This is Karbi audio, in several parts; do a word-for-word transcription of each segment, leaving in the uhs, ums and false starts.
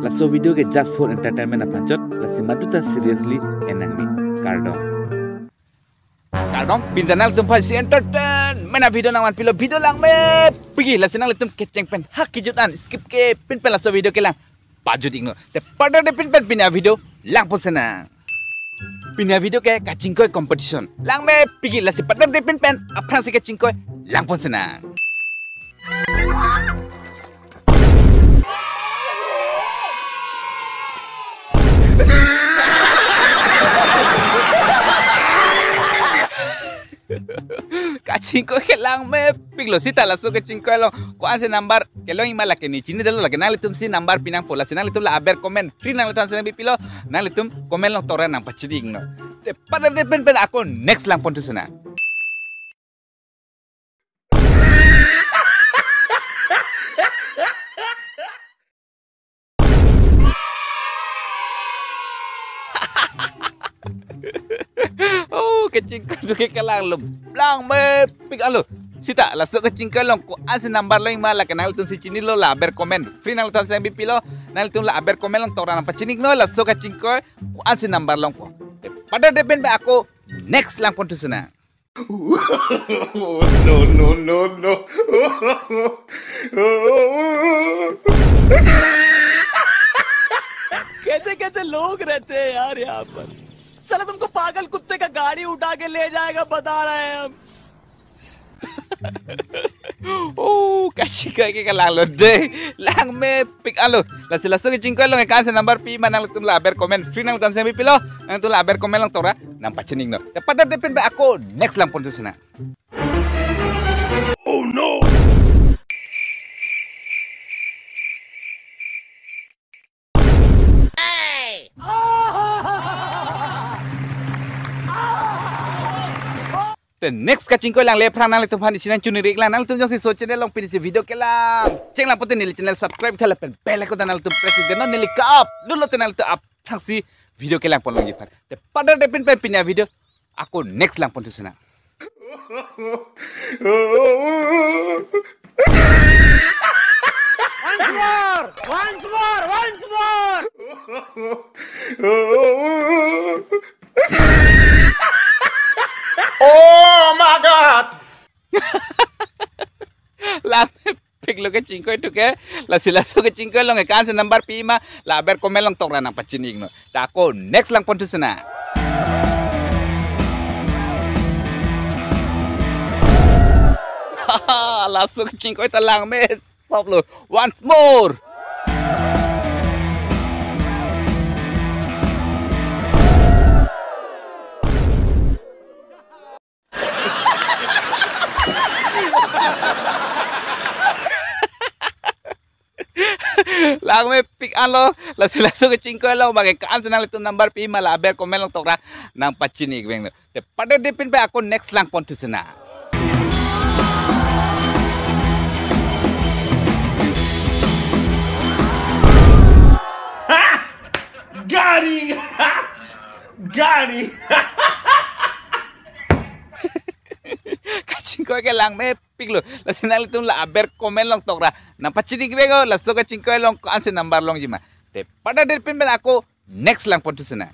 Laso video ke just for entertainment aphan chot, lasi maduta seriously en nangne. Kardom. Kardom, pini ta nanglitumphan si entertainment a-video nangvanpilo, video langmepik ke, lasi nanglitum kecheng pen ha kejut an skip ke pin pen laso video kelang pajut iknon. Te padarde pin pen pini a-video langpon sena. Pini a-video ke kachingkoi competition. Langmepik ke, lasi padarde pin pen aphrangsi kachingkoi langpon sena. Kachingkoi ke langmepiklo, sita laso kachingkoi along ko-ansi number kelong ikma lake ne chinidetlo, lake nanglitumsi number pi nangpo, lasi nanglitum la aber comment free nanglitumphan si nangpipilo, nanglitum comment along tok ra nangpachini iknon. Te padarde pin pen ako next langponthu sena. Oh, kachingkoi tu ke kelang lom. Langmepik alo. Sita, laso kachingkoi along ko-ansi number long ikma lake nanglitumsi chinilo, la aber comment free nanglitumphan si nangpipilo, nanglitum la aber comment along tok ra nangpachini iknon, laso kachingkoi ko-ansi number longpo. Te padarde pin pen ako next langponthu sena. No, no, no, no. कैसे कैसे लोग रहते हैं यार यहाँ पर। साला तुमको पागल कुत्ते का गाड़ी उठा के ले जाएगा, बता रहे हैं हम। Oh, kachingkoi ke kelang lo dei. Langmepik alo. Lasi laso kachingkoi along ko-ansi number pi ma nanglitum la aber comment free nanglitumphan si nangpipilo, nanglitum la aber comment along tok ra nangpachini iknon. Te padarde pin pen ako next langponthu sena. Oh no! Te next kachingkoi langle aphrang nanglitumphan isi nangchuniri iklang, nanglitum jongsi laso channel along pinisi video kelang cheng lang pote neli channel subscribe tha lapen bell icon ta nanglitum press iknon, neli ka-upload lote nanglitum aphrangsi video kelangpon longji aphan. Te padarde pin pen pini a-video ako next langponthu sena. Once more, once more, once more. Oh my God! Langmepiklo kachingkoi tu ke, lasi laso kachingkoi along ko-ansi number pi ma, la aber comment along tok ra nangpachini iknon. Te ako next langponthu sena. Laso kachingkoi ta langme soplo. Once more. Langmepik alo, lasi laso kachingkoi along bang ko-ansi nanglitum number pi ma, la aber comment along tok ra nangpachini iknon. Te padarde pin pen ako next langponthu sena. Gari! Gari! Kachingkoi ke langmepiklo. Lasi nanglitum la aber comment along tok ra nangpachini iknon, laso kachingkoi along ko-ansi number longji ma. Te padarde pin pen ako next langponthu sena.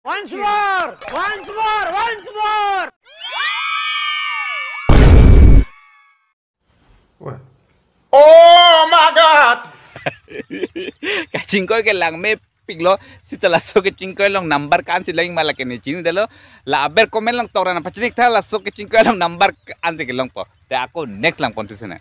Once more! Once more! Once more! Oh my God! Kachingkoi ke langmepiklo, sita laso kachingkoi along number ko-ansi long ikma lake ne chinidetlo, la aber comment along tok ra nangpachini ik tha, laso kachingkoi along number ko-ansi kelongpo. Te ako next langponthu sena.